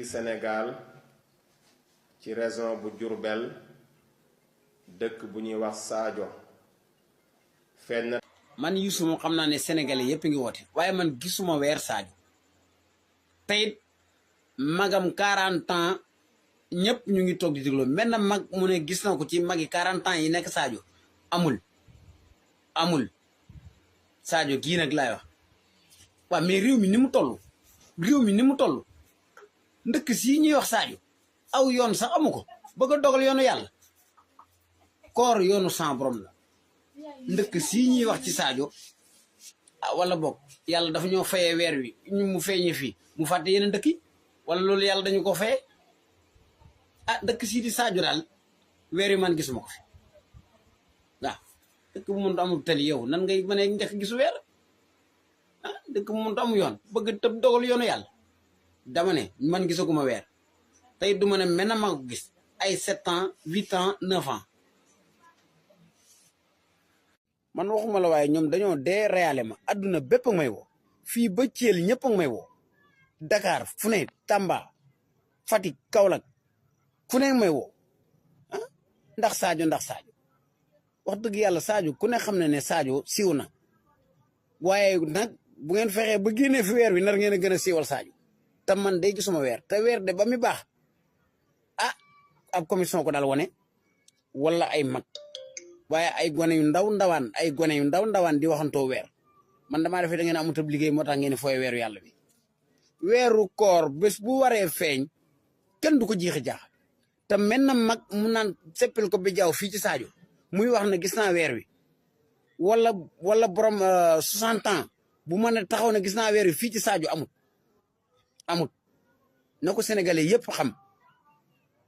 Sénégal ci région bu Diourbel dëkk bu ñuy wax Sadio fenn. man Youssou moom xam naa ne sénégalais yëpp ngi woote waaye man gisuma weer Sadio teyit magam 40 ans ñëpp ñu ngi toog di déglu mel na mag mu ne gis na ko ci magi 40 ans yi nekk Sadio amul Sadio gii nag laay wax waaw mais réew mi ni mu toll ndëkk si ñuy wax Sadio aw yoon sax amu ko bëgg a dogal yoonu yàlla koor yoonu sans borom la ndëkk si ñuy wax ci Sadio wala boog yàlla dafa ñoo fayee weer wi ñu mu feeñe fii mu fàtte yeneen dëkk yi wala loolu yàlla dañu ko fayee dëkk sii di Sadio daal weer wi man gisuma ko fi waaw dëkk bu mënut amul tali yow nan ngay mën a njëkk gisu weer dëkk bu mënut amul yoon bëgg tëb dogal yoonu yàlla dama ne man gisaguma weer tey du ma ne mën na ma ko gis ay 7 ans 8 ans 9 ans man waxuma la waaye ñoom dañoo dee réalé ma adduna bépp a may woo fii ba Thiel ñëpp a may woo Dakar fu ne Tamba Fatick Kaolack fu ne may woo ndax Sadio wax dëgg yàlla Sadio ku ne xam ne Sadio siiw na waaye nag bu ngeen fexee ba génnee fi weer wi nar ngeen a gën a siiwal Sadio te man day gisuma weer te weer de ba mi baax ab commission ko daal wane wala ay mag waaye ay gone yu ndaw ndawaan di waxantoo weer man damaa defee da ngeen amut ab liggéey moo tax ngeen fooy weeru yàlla bi weeru koor bés bu waree feeñ kenn du ko jiixi jaax te mel na mag mu naan seppil ko bi jaaw fii ci Sadio muy wax ne gis naa weer wi wala borom 60 ans bu mën a taxaw ne gis naa weer wi fii ci Sadio amut na ko sénégalais yëpp xam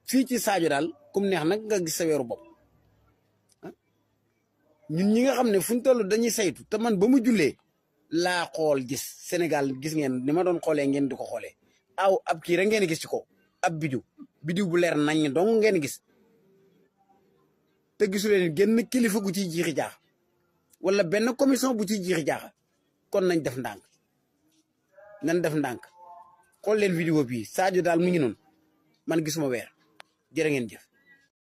fii ci Sadio daal kum neex nag nga gis sa weeru bopp ñun ñi nga xam ne fu ñu toll dañuy saytu te man ba mu jullee laa xool gis Sénégal gis ngeen ni ma doon xoolee ngeen di ko xoolee ab kii rek ngeen gis ci ko ab bidiw bu leer nañ dong ngeen gis te gisuleen genn kilifa gu ciy jiixi jaax wala benn commission bu ciy jiixi jaaxa kon nañ def ndànk xool leen vidéo bii Sadio daal mu ngi noonu man gisuma weer jërë ngeen jëf